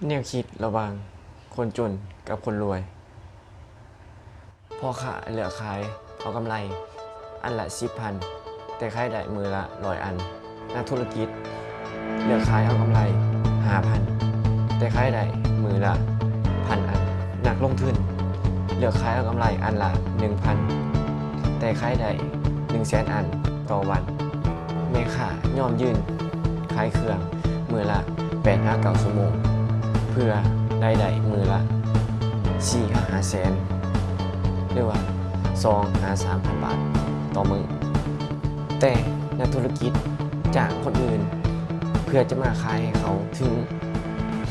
ແນວຄິດລະຫວ່າງຄົນຈົນກັບຄົນລວຍ. ພໍ່ຄ້າເລືອກຂາຍເອົາກຳໄລອັນລະສິບພັນ ແຕ່ຂາຍໄດ້ມື້ລະຮ້ອຍອັນ. ນັກທຸລະກິດເລືອກຂາຍເອົາກຳໄລຫ້າພັນ ແຕ່ຂາຍໄດ້ມື້ລະພັນອັນ. ນັກລົງທຶນເລືອກຂາຍເອົາກຳໄລອັນລະໜຶ່ງພັນ ແຕ່ຂາຍໄດ້ໜຶ່ງແສນອັນຕໍ່ວັນ. ແມ່ຄ້າຍອມຢືນຂາຍເຄື່ອງມື້ລະແປດຫາເກົ້າຊົ່ວໂມງ ເພື່ອລາຍໄດ້ມື້ລະສີ່ຫາຫ້າແສນ ຫຼືວ່າສອງຫາສາມພັນບາດຕໍ່ມື້. ແຕ່ນັກທຸລະກິດຈ້າງຄົນອື່ນເພື່ອຈະມາຂາຍໃຫ້ເຂົາ ເຖິງ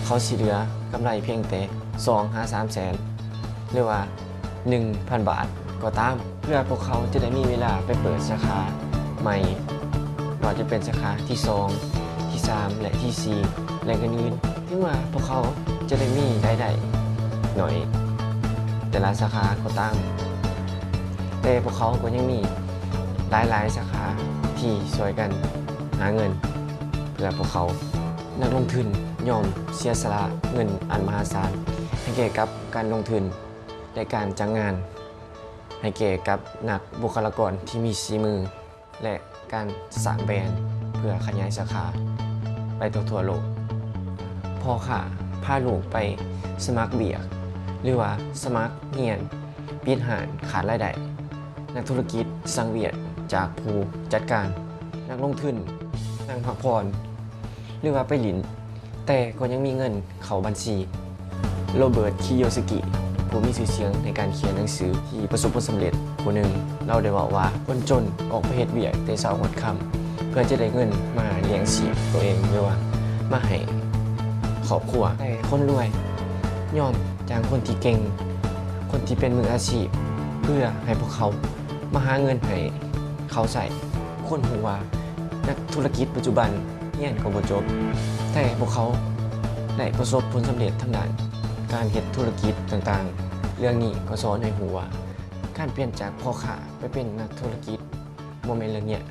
ເຂົາຊິເຫຼືອກຳໄລພຽງແຕ່ສອງຫາສາມແສນ ຫຼືວ່າ ໜຶ່ງພັນບາດກໍຕາມ, ເພື່ອພວກເຂົາຈະໄດ້ມີເວລາໄປເປີດສາຂາໃໝ່, ບໍ່ວ່າຈະເປັນສາຂາທີສອງ, ທີສາມ ແລະ ທີສີ່ ແລະ ອື່ນໆ. ເຖິງວ່າພວກເຂົາຈະໄດ້ມີລາຍໄດ້ໜ້ອຍແຕ່ລະສາຂາກໍຕາມ, ແຕ່ພວກເຂົາກໍຍັງມີຫຼາຍໆສາຂາທີ່ຊ່ວຍກັນຫາເງິນເພື່ອພວກເຂົາ. ນັກລົງທຶນຍອມເສຍສະຫຼະເງິນອັນມະຫາສານໃຫ້ແກ່ກັບການລົງທຶນ ແລະ ການຈ້າງງານໃຫ້ແກ່ກັບນັກບຸກຄະລາກອນທີ່ມີສີມື ແລະ ການສ້າງແບຣນເພື່ອຂະຫຍາຍສາຂາໄປທົ່ວໆໂລກ. ພໍ່ຄ້າພາລູກໄປສະໝັກວຽກ ຫຼືວ່າສະໝັກຮຽນ, ປິດຮ້ານຂາດລາຍໄດ້. ນັກທຸລະກິດສັ່ງວຽກຈາກຜູ້ຈັດການ. ນັກລົງທຶນນັ່ງພັກຜ່ອນ ຫຼືວ່າໄປຫຼິ້ນ ແຕ່ກໍຍັງມີເງິນເຂົ້າບັນຊີ. ໂຣເບີດ ຄິໂຍສະກິ ຜູ້ມີຊື່ສຽງໃນການຂຽນໜັງສືທີ່ປະສົບຜົນສຳເລັດຜູ້ໜຶ່ງ, ລາວໄດ້ເວົ້າວ່າ ຄົນຈົນອອກໄປເຮັດວຽກແຕ່ເຊົ້າຮອດຄ່ຳ ເພື່ອຈະໄດ້ເງິນມາລ້ຽງຊີບຕົວເອງ ຫຼືວ່າມາໃຫ້ຄອບຄົວ, ແຕ່ຄົນລວຍຍອມຈ້າງຄົນທີ່ເກັ່ງ, ຄົນທີ່ເປັນມືອາຊີບ ເພື່ອໃຫ້ພວກເຂົາມາຫາເງິນໃຫ້ເຂົາໃຊ້. ຄົນຮູ້ວ່ານັກທຸລະກິດປັດຈຸບັນ ຮຽນກໍບໍ່ຈົບ, ແຕ່ພວກເຂົາໄດ້ປະສົບຜົນສຳເລັດທາງດ້ານການເຮັດທຸລະກິດຕ່າງໆ. ເລື່ອງນີ້ກໍສອນໃຫ້ຮູ້ວ່າ ການປ່ຽນຈາກພໍ່ຄ້າໄປເປັນນັກທຸລະກິດບໍ່ແມ່ນເລື່ອງຍາກ.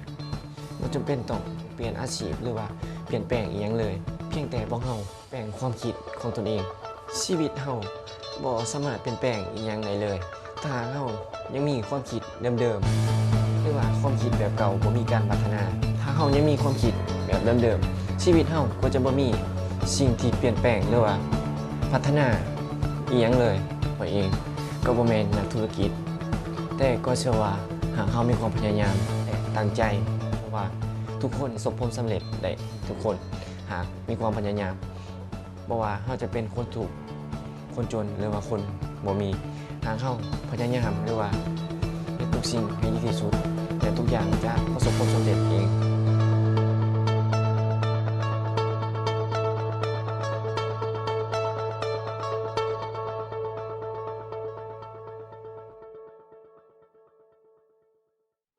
ບໍ່ຈຳເປັນຕ້ອງປ່ຽນອາຊີບ ຫຼືວ່າປ່ຽນແປງອີ່ຫຍັງເລີຍ, ພຽງແຕ່ພວກເຮົາແປງຄວາມຄິດຂອງຕົນເອງ. ຊີວິດເຮົາບໍ່ສາມາດປ່ຽນແປງອີ່ຫຍັງໄດ້ເລີຍ ຖ້າຫາກເຮົາຍັງມີຄວາມຄິດເດີມໆ ຫຼືວ່າຄວາມຄິດແບບເກົ່າ ບໍ່ມີການພັດທະນາ. ຖ້າເຮົາຍັງມີຄວາມຄິດແບບເດີມໆ ຊີວິດເຮົາກໍຈະບໍ່ມີສິ່ງທີ່ປ່ຽນແປງ ຫຼືວ່າພັດທະນາອີ່ຫຍັງເລີຍ. ຂ້ອຍເອງກໍບໍ່ແມ່ນນັກທຸລະກິດ, ແຕ່ກໍເຊື່ອວ່າຫາກເຮົາມີຄວາມພະຍາຍາມ ແລະ ຕັ້ງໃຈ, ເພາະວ່າທຸກຄົນປະສົບຜົນສຳເລັດໄດ້ທຸກຄົນ ຫາກມີຄວາມພະຍາຍາມ. ບໍ່ວ່າເຮົາຈະເປັນຄົນທຸກ, ຄົນຈົນ ຫຼືວ່າຄົນບໍ່ມີ, ຫາກເຮົາພະຍາຍາມ ຫຼືວ່າເຮັດທຸກສິ່ງໃຫ້ດີທີ່ສຸດ, ແລະ ທຸກຢ່າງຈະປະສົບຜົນສຳເລັດເອງ.